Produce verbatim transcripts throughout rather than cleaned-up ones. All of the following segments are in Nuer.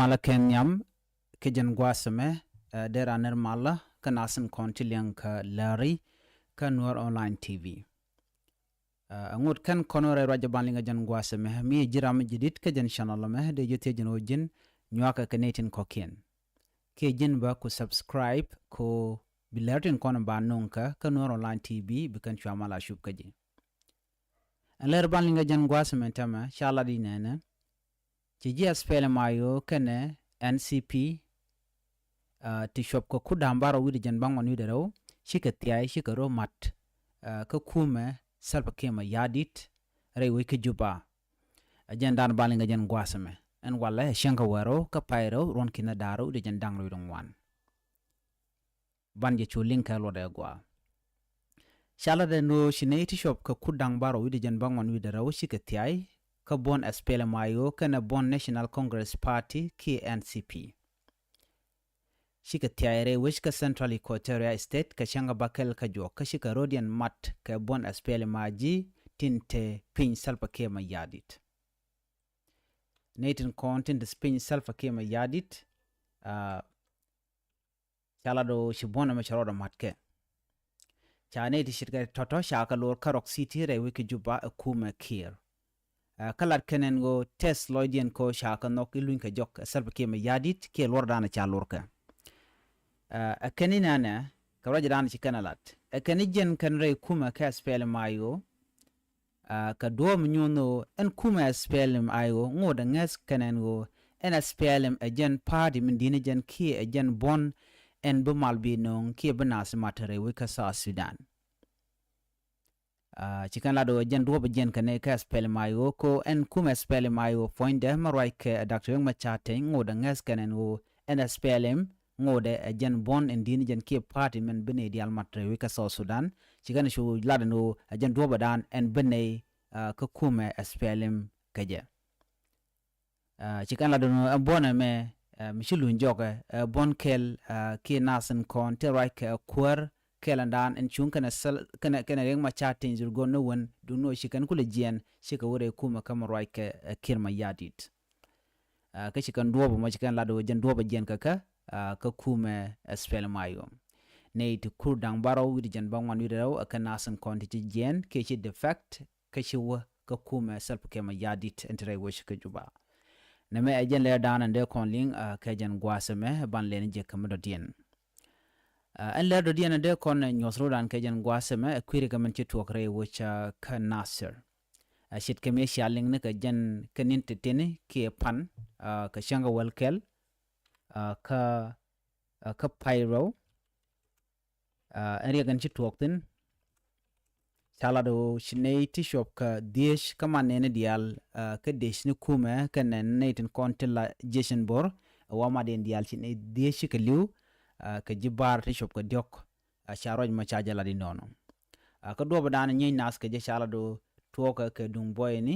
La kɛn nhiam kɛ jɛn gua̱a̱th ɛmɛ, eh, dee raan nɛr malä kä nath tin kɔn ti liɛŋ kä lääri kä Nuer Online T V. Eh, ŋot kɛn kɔn rɛy ruac jɛ ban liŋ kä jɛn gua̱a̱th ɛmɛ, mi ji̱ ram ji̱ dit kä jɛn channel ɛmɛ, dee ji̱ thiec jɛn ɣöö ji̱n nyuakä kɛ nɛy tin kɔ̱kiɛn. Kiɛ ji̱n bä ku subscribe ku bi lääri tin kɔn ba nöŋ kä, kä Nuer Online T V, bi kɛn cua mal a cup kä ji̱. Ɛn lär ban liŋ kä jɛn gua̱a̱th ɛmɛ täämɛ, ca lat i̱ nɛnɛ, ci ji̱ SPLM IO kɛnɛ N C P, ah, ti cuɔp kɛ kur da̱ŋ bärɔw wi̱cdɛ jiɛn bäŋuan wi̱cdɛ rɛw, cikɛ thiay, cikɛ rɔ mat, ah, kä kumɛ Salva Kiir Mayardit, rɛy wec kä Juba. Ɛ jɛn dan ban liŋ kä jɛn gua̱a̱th ɛmɛ. Ɛn walɛ ɛ cäŋ kä wäl rɛw kä pay rɛw ruɔ̱n ki̱n da̱ŋ rɛw wi̱cdɛ jiɛn da̱ŋ rɛw wi̱cdɛ ŋuan. Ban jɛ cu liŋ kɛ luɔtdɛ gɔaa. Ca lat ɛn ɣöö ci nɛy ti cuɔp kɛ kur da̱ŋ bärɔw wi̱cdɛ jiɛn bäŋuan wi̱cdɛ rɛw cikɛ thiay kä buɔ̱n SPLM IO kɛnɛ buɔ̱n National Congress Party kiɛ N C P. Cikɛ thiay rɛy wec kä Central Equatoria State kɛ cäŋ kä bäkɛl kä juɔk, kä cikɛ rɔ̱diɛn mat kɛ buɔ̱n SPLM IG tin te piny Salva Kiir Mayardit. Nɛy tin kɔn tin te piny Salva Kiir Mayardit, ah, ca lat ɣöö ci buɔ̱n ɛmɛ cɛ rɔɔdɛ mat kɛ. Ca nɛy ti ce̱tkɛ tɔ̱tɔ̱ ca kɛ lor kä Rock City rɛy wec kä Juba ɛ kumɛ Kiir. Ah, kä lat kɛn ɛn ɣöö tɛth lɔcdiɛn kɛ ɣöö ca kɛ nhɔk i̱ luny kɛ jɔk ɛ Salva Kiir Mayardit kiɛ luɔrdan ca lor kɛ. Ah, ɛ kɛn i̱ nɛnɛ, kɛ ruacdan ci kɛn ɛ lat. Ɛ kɛn i̱ jiɛn kɛn rɛy kumɛ kä SPLM IO, ah, kɛ duɔ̱ɔ̱p mi nyuɔ̱n ɣöö ɛn kumɛ SPLM IO ŋotdɛ ŋäth kɛn ɛn ɣöö ɛn SPLM ɛ jɛn party min di̱t ni jɛn kiɛ ɛ jɛn buɔ̱n ɛn bi mal bi nööŋ kiɛ bi nath mat rɛy wec kä South Sudan. Ah, ci kɛn lat ɣöö ɛ jɛn duɔ̱ɔ̱p ɛ jiɛn kɛn ɛ kä SPLM IO, kɛ ɣöö ɛn kumɛ SPLM IO puɔ̱nydɛ mi ruac kɛ Doctor Riek Machar Teny ŋotdɛ ŋäth kɛn ɛn ɣöö ɛn SPLM ŋotdɛ ɛ jɛn buɔ̱n ɛn di̱t ni jɛn kiɛ party min bi nɛy diaal mat rɛy wec kä South Sudan. Ci kɛn cu lat ɛn ɣöö ɛ jɛn duɔ̱ɔ̱pdan ɛn bi nɛy, ah, kä kumɛ SPLM kɛ jɛ. Ah, ci kɛn lat ɛn ɣöö ɛ buɔ̱n ɛmɛ, ah, mi ci luny jɔkɛ, ɛ buɔ̱n kɛl, ah, kiɛ nath tin kɔn te ruac kɛ kuäär kɛl ɛn dan ɛn cuŋ kɛnɛ Sal-, kɛnɛ, kɛnɛ Riek Machar Teny Dhurgon ni wen, duŋ ni ɣöö ci kɛn kulɛ jiɛɛn, cikɛ wä rɛy kumɛ kä mi ruac kɛ, eh, Kiir Mayardit. Ah, kä ci kɛn duɔ̱ɔ̱p ɛmɔ ci kɛn lat ɣöö jɛn duɔ̱ɔ̱p ɛ jiɛn kɛ kä, ah, kä kumɛ SPLM IO. Nɛy ti kur da̱ŋ bärɔw wi̱cdɛ jiɛn bäŋuan wi̱cdɛ rɛw ɛ kɛn nath tin kɔn ti ci jiɛɛn kiɛ ci defect kä ci wä kä kumɛ Salva Kiir Mayardit ɛn te rɛy wec kä Juba. Nɛmɛ ɛ jɛn lärdan ɛn dee kɔn liŋ, ah, kɛ jɛn gua̱a̱th ɛmɛ, ban lɛn jɛ kɛ mi dɔ̱diɛn. Ah, ɛn lär dɔ̱diɛn ɛn dee kɔn, eh, nyuɔ̱th rɔ̱dan kɛ jɛn gua̱a̱th ɛmɛ, ɛ kui̱ri kɛ min ci tuɔɔk rɛy wec, ah, kä Nasir. Ah, ce̱tkɛ mi cia liŋ ni kɛ jɛn kä ni̱n ti̱ti̱ni kiɛ pan, ah, kɛ cäŋ kä wäl kɛl, ah, kä, ah, kä pay rɛw. Ah, ɛn riɛk ɛn ci tuɔɔk thi̱n. Ca lat ɣöö ci nɛy ti cuɔp kɛ dhieec kä man nɛɛni diaal, ah, kä dhieec ni kumɛ kɛnɛ nɛy tin kɔn ti la jiecin bo̱r, ɛ wa mat in diaal ci nɛy dhieec cikɛ li̱w, ah, kɛ ji̱ baar ti cuɔp kɛ diɔ̱k, ah, ca ruac mɔ ca jɛ lat inɔnɔ. Ah, kä duɔ̱ɔ̱pdan nyieny nath kɛ jɛ ca lat ɣöö tuɔɔkɛ kɛ duŋ buɔyni,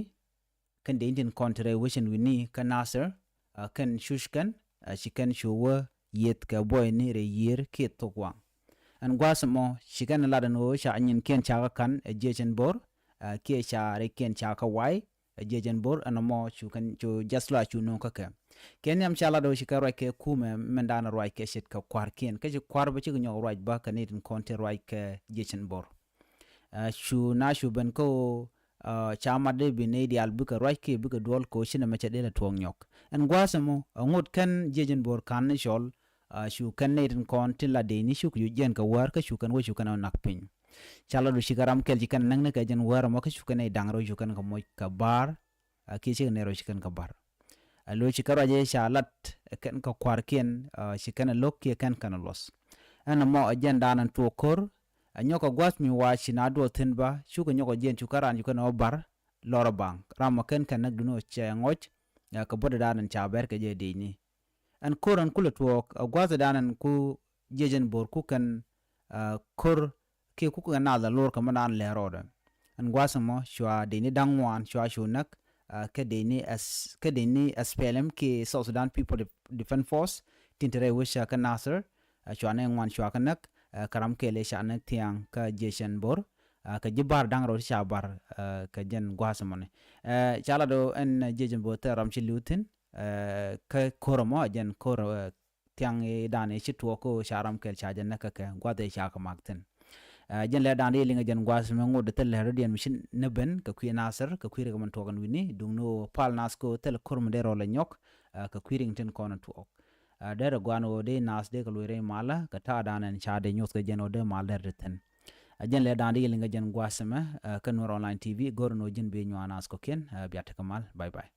kɛn dee in tin kɔn ti rɛy wecin wi̱ni kä Nasir, ah, kɛn cuc kɛn, ah, ci kɛn cu wä yieth kɛ buɔyni rɛy yiër kiɛ thok waŋ. Ɛn gua̱a̱th ɛmɔ ci kɛn lat ɛn ɣöö ca nyinkiɛn ca kä ka̱n ɛ jiecin bo̱r, ah, kiɛ ca rɛykiɛn ca kä way ɛ jiecin bo̱r, ɛn ɛmɔ cu kɛn cu jath lɔ a cu no̱o̱ŋ kä kɛ. Kɛ nhiam ca lat ɣöö ci kɛn ruac kɛ kumɛ mɛndan ruac kɛ ce̱tkɛ kua̱rkiɛn. Kä ci kua̱r bä cikɛ nyɔk ruac bä kɛ ni tin kɔn ti ruac kɛ jiecin bo̱r. Ah, cu na cu ben kä ɣöö, ah, ca mat dee bi nɛy diaal bikɛ ruac kiɛ bikɛ duɔl kɛ ɣöö ci nɛmɛ cɛ dee lɛ tuɔɔk nyɔk. Ɛn gua̱a̱th ɛmɔ, ah, ŋot kɛn jiecin bo̱r ka̱n ni cɔl, ah, cu kɛn nɛy tin kɔn tin la dee ni cuk jiɛn kɛ wäär kä cu kɛn wä cu kɛn ɛ nak piny. Ca lat ɣöö cikɛ ram kɛl ci kɛn ɛ näk ni kɛ jɛn wäär ɛmɔ kä cu kɛn nɛy da̱ŋ rɛw cu kɛn kɛ moc kɛ ba̱a̱r, ah, kiɛ cikɛ nɛy rɛw ci kɛn kɛ ba̱r. Ah, lo̱c ci kɛn ruac ɛ ca lat, eh, kɛn kɛ kua̱rkiɛn, ah, ci kɛn ɛ lo̱k kiɛ kɛn kɛn ɛ luɔth. Ɛn ɛmɔ ɛ jɛn dan ɛn tuɔɔk ko̱r, ɛ nyɔk kɛ gua̱th mi wa ci na duɔth thi̱n bä, cukɛ nyɔk ɛ jiɛn cu kɛn raan cu kɛn ɛ wä ba̱r, lɔr ɛ baŋ. Ram mɔ kɛn kɛn näk duŋni ɣöö cɛ ŋɔc, eh, kɛ butdɛ dan ɛn ca bɛr kɛ jɛ dicni. Ɛn ko̱r ɛn kulɛ tuɔɔk, ɛ gua̱thdan ɛn ku jiecin bo̱r ku kɛn, ah, ko̱r kiɛ ku kɛn nath ɛ lor kɛ mɔ dan lɛ rɔɔdɛ. Ɛn gua̱th ɛmɔ cua dicni da̱ŋ ŋuan cua cu näk, ah, kä dicni S-, kä dicni SPLM kiɛ South Sudan People Def-, Defense Force tin te rɛy wec kä Nasir, ah, cua nɛy ŋuan cua kɛ näk, ah, kä ram kɛl ëë ca näk thiaŋ kä jiecin bo̱r, ah, kɛ ji̱ ba̱r da̱ŋ rɛw ti ca ba̱r, ah, kɛ jɛn gua̱th ɛmɔni. Eh, ca lat ɣöö ɛn jiecin bo̱r thil ram ci li̱w thi̱n, Kä ko̱r ɛmɔ a jɛn ko̱r thiaŋ i̱ dan i̱ ci tuɔɔk kä ca ram kɛl ca jɛ näk kä kɛ gua̱th i̱ ca kɛ mak thi̱n. Jɛn lɛ dan i̱ liŋ a jɛn gua̱th mɛ ŋot thil lɛ rɔ̱diɛn mi ci ni ben kɛ kui̱ Nasir kɛ kui̱ rik min tuɔɔk ɛn wi̱ni duŋ ni ɣöö pal nath kä thil ko̱r mi dee rɔl ɛ nyɔk kɛ kui̱ rik tin kɔn tuɔɔk. Derɛ guan ɣöö dee nath dee kɛ luɔc rɛy malä kɛ ta̱a̱ dan ɛn ca dee nyoth kɛ jɛn ɣöö dee mal derɛ ti thi̱n. Jɛn lɛ dan i̱ liŋ a jɛn gua̱th mɛ kä Nuer Online T V go̱r ni ɣöö ji̱n bi nyuan nath kɔ̱kiɛn. Bia tekɛ mal. Bye bye.